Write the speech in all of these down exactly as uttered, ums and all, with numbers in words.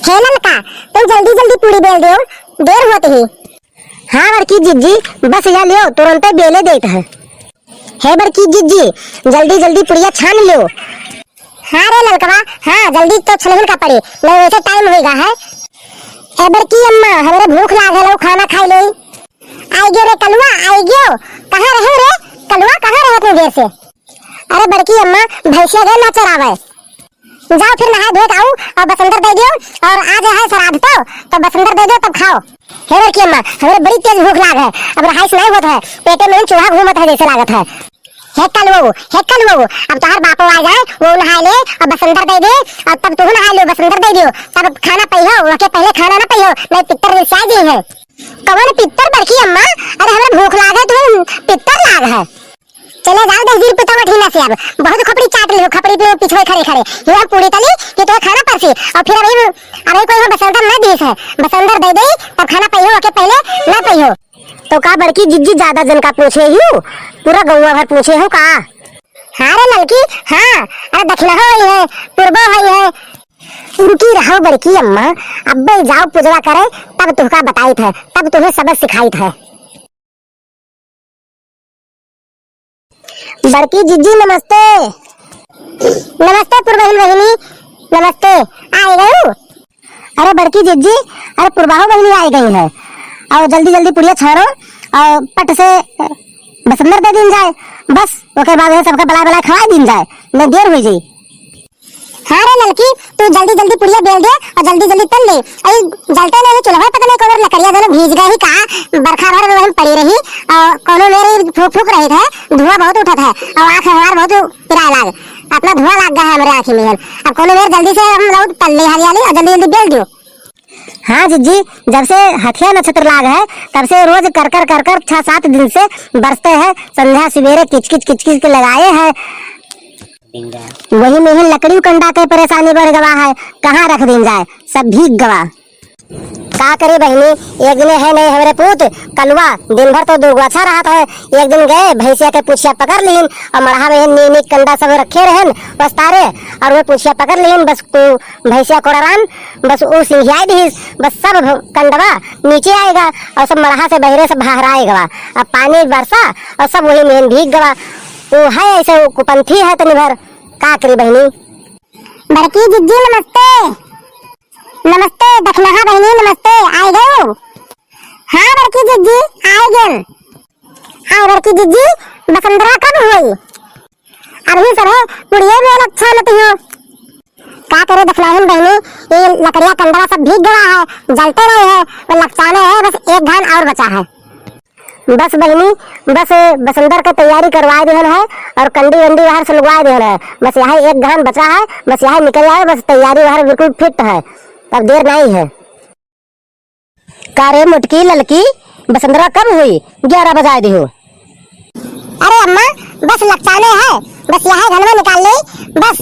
हे ललका, तू जल्दी जल्दी पूड़ी बेल देउ, देर होत ही। हाँ बड़की जिज्जी, बस या लियो, तुरंते बेले देत है। हे बड़की जिज्जी, जल्दी जल्दी पुड़िया छान लियो। हाँ रे ललकवा, हाँ, जल्दी तो छनहिन का पड़ी, नहीं वैसे टाइम होइगा है। ए बड़की अम्मा, हमरे भूख लाग है, लो खाना खाई ले। आई गयो रे कलुआ, आई गयो। कहाँ रहे रे कलुआ, कहाँ रहे इतनी देर से? अरे बड़की अम्मा, भैंसिया गए ना चरावे। जाओ फिर नहाए धोए के आओ और बसंतर दे दियो, और आज है श्राद्ध तो, तो बसंतर दे दियो तब खाओ। हे बड़की अम्मा, हमरे बड़ी तेज भूख लाग है, अब रहाइश नहीं होत है, पेटे में चूहा घूमत है जैसे लागत है। हे कलुओ, हे कलुओ, अब तोहार बापो आ जाए, वो नहाए ले और बसंतर दे दे, और तब तू नहाए लो, बसंतर दे दियो, तब खाना पइहो, वके पहले खाना ना पइहो, नहीं पित्तर रिसाई जी है। कवन पित्तर बड़की अम्मा? अरे हमरे भूख लाग है, तुम्हें पित्तर लाग है। चले जाओ दस दिन पुतवा ठीना से, अब बहुत खपड़ी चाट लिहो, खपड़ी पे पिछवे खड़े खड़े। ये हम पूरी तली कि तुम्हें खाना परसी, और फिर अभी, अभी कोई हम बसंतर ना दीस है, बसंतर दे दे, तब खाना पइहो, वके पहले ना पइहो। तो का बड़की जिज्जी ज्यादा जन का पूछे हूँ, पूरा गौवा भर पूछे हो का? हाँ रे ललकी, हाँ, अरे दक्षिणा हो है, पूर्वो है, रुकी रहो बड़की अम्मा, अब्बे जाओ पुजवा करे, तब तुहका बताइत है, तब तुम्हें सबक सिखाइत है। बड़की जिज्जी नमस्ते। नमस्ते पुरबहिन बहिनी, नमस्ते। आए गयो? अरे बड़की जिज्जी, अरे पुरबाहो बहिनी आए गई है। और जल्दी जल्दी पुड़िया छानो और पट से बसंतर दे दीन जाए। बस ओकर बाद है सबका बलाए बलाए खवाए दीन जाए, न देर हो जाई। हाँ रे ललकी, तू जल्दी जल्दी पुड़िया बेल दे और जल्दी जल्दी तल ले। अरे जलते नहीं चूल्हा, पता नहीं कौन लकड़िया दोनों भीज गए ही का, बरखा भर में वहीं पड़ी रही और कोनो मेरे फूक फूक रहे थे, धुआं बहुत उठत है और आँख हमार बहुत पिराए लाग, अपना धुआं लाग गया है हमारे आँखी में। अब कोनो मेरे जल्दी से हम लोग तल ले हाली हाली और जल्दी जल्दी बेल दियो। हाँ जिज्जी, जब से हथिया नक्षत्र लाग है तब से रोज कर कर कर कर छह सात दिन से बरसते हैं, संध्या सवेरे किचकिच किचकिच के लगाए हैं। वही में ही लकड़ी कंडा के परेशानी बढ़ गवा है, कहाँ रख दीन जाए, सब भीग गवा। का करे बहिनी, एक दिन है नहीं हमरे पूत कलुआ, दिन भर तो दुर्गुआछा रहत है। एक दिन गए भैंसिया के पूछिया पकड़ लीन और मड़हा में नी नी कंडा सब रखे रहन बस तारे, और वे पूछिया पकड़ लीन बस को भैंसिया कोड़रान, बस ऊ सिंघियाई दिहिस, बस सब भ-, कंडवा नीचे आए गा और सब मड़हा से बहरे सब बहराए गवा। अब पानी बरसा और सब वही में भीग गवा। वो है ऐसे, वो कुपंथी है तनी भर, का करी बहिनी। बड़की जिज्जी नमस्ते। नमस्ते दखिनहा बहिनी नमस्ते, आए गयो? हाँ बड़की जिज्जी, आए गन। आए बड़की जिज्जी, बसंतरा कब होई? अभी सब है, पुड़िये में लच्छा मत हो। का करे दखिनहिन बहिनी, ये लकड़िया कंडवा सब भीग गवा है, जलते रहे है, वो लक्षाने है, बस एक घान और बचा है। बस बहिनी, बस बसंतर के तैयारी करवाए देहन है और कंडी वंडी बाहर से लगवाए देहन है। बस यही एक घान बचा है, बस यही निकल आए, बस तैयारी बाहर बिल्कुल फिट है, अब देर नहीं है। का रे मोटकी ललकी, बसंतरा कब हुई? ग्यारह बजाए दिहो। अरे अम्मा, बस लक्षाने है, बस यही घनवा निकाल ले, बस।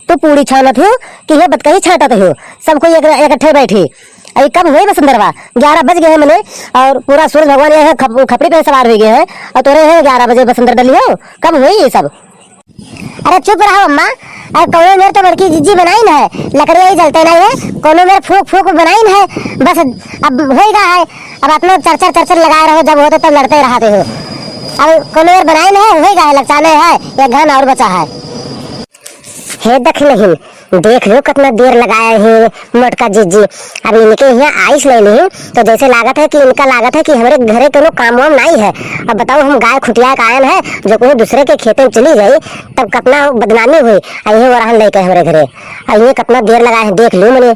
तू पूड़ी छानत हो कि ये बतकही छाटत हो? सब कोई एक, इकट्ठे बैठी। अरे कब हुई बसंतरवा? ग्यारह बज गए हैं मने, और पूरा सूरज भगवान ये है खप-, खपड़ी पे सवार हो गए हैं, और तोरे है ग्यारह बजे बसंतर डली हो। कब हुई ये सब? अरे चुप रहो अम्मा, अरे कौनो मेर तो बड़की जिज्जी बनाइन है, लकड़िया ही जलते नहीं है, कौनो मेर फूक फूक बनाइन है, बस अब होई गा है, अब अपनो चरचर चरचर लगाए रहो, जब होते तब लड़ते रहते हो। अब कौनो मेर बनाइन है, होई गा है, लक्षाने है, एक घन और बचा है। हे दखिनहिन, देख लो कितना देर लगाया है मोटका जिज्जी। अब इनके यहाँ आइस नहीं नहीं तो जैसे लागत है कि इनका लागत है कि हमरे घरे कोनो काम वाम नहीं है। अब बताओ हम गाय खुटिया के आयन है जो कोई दूसरे के खेते में चली जाई तब कितना बदनामी हुई। आ ये वरहन लेके हमरे घरे आ ये कितना देर लगाए हैं देख लो मने।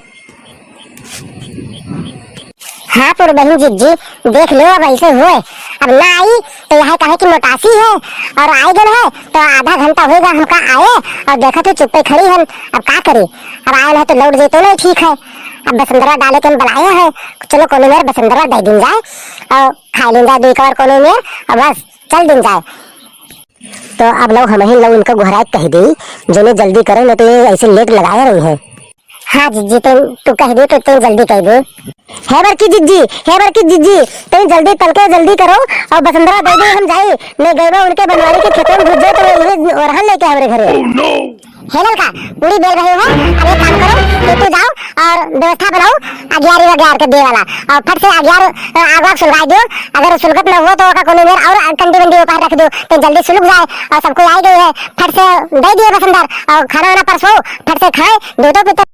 हाँ, तोर बहिन जिज्जी, देख लो, अब ऐसे होए, अब ना आई, तो यह कहे कि मोटासी है, और आए गन है, तो आधा घंटा होएगा हमका आए, और देखा तो चुप्पे खड़ी हन, अब का करे, अब आए है तो लौट जाए तो नहीं ठीक है, अब बसंतरा डाले के हम बुलाए हैं, चलो कोनो मेर बसंतरा दे दिन जाए, और खा लेन जाए दो एक बार कोनो मेर, और बस, चल दिन जाए। तो अब लोग हम ही लोग इनका गोहराए कह दे, जो ने जल्दी करे, नहीं तो ये ऐसे लेट लगाए रही है। हाँ जिज्जी, तू, तू कह दे तो तू जल्दी कह दे। हे बड़की जिज्जी, हे बड़की जिज्जी, तू जल्दी तलके जल्दी करो और बसंतरा दे दे हम जाई। नहीं गए उनके बनवारी के खेतों में घुस जाए तो ये ओरहन लेके हमरे घरे। हेलल का? पूरी बेल रही हो। अब एक काम करो कि तू जाओ और व्यवस्था बनाओ अग्यारी वग्यार के दे वाला, और फट से अग्यार, अ, आग वाग सुलगाई दियो। अगर सुलगत न हो तो ओका कोनो मेर और कंडी वंडी ऊपर रख दियो, तो जल्दी सुलग जाए और सबको आई गई है। फट से दे दिए बस अंदर और खाना वाना परसो, फट से खाए, दो तो पितर।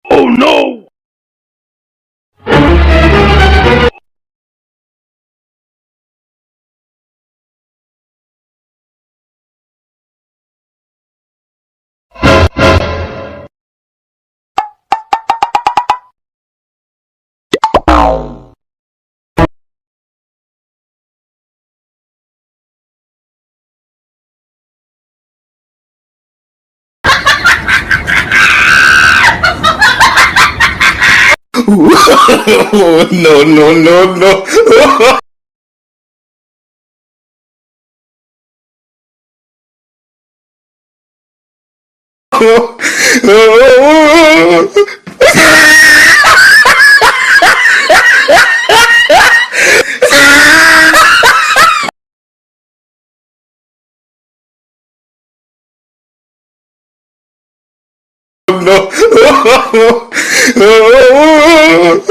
Oh no! No, no, no, no. No.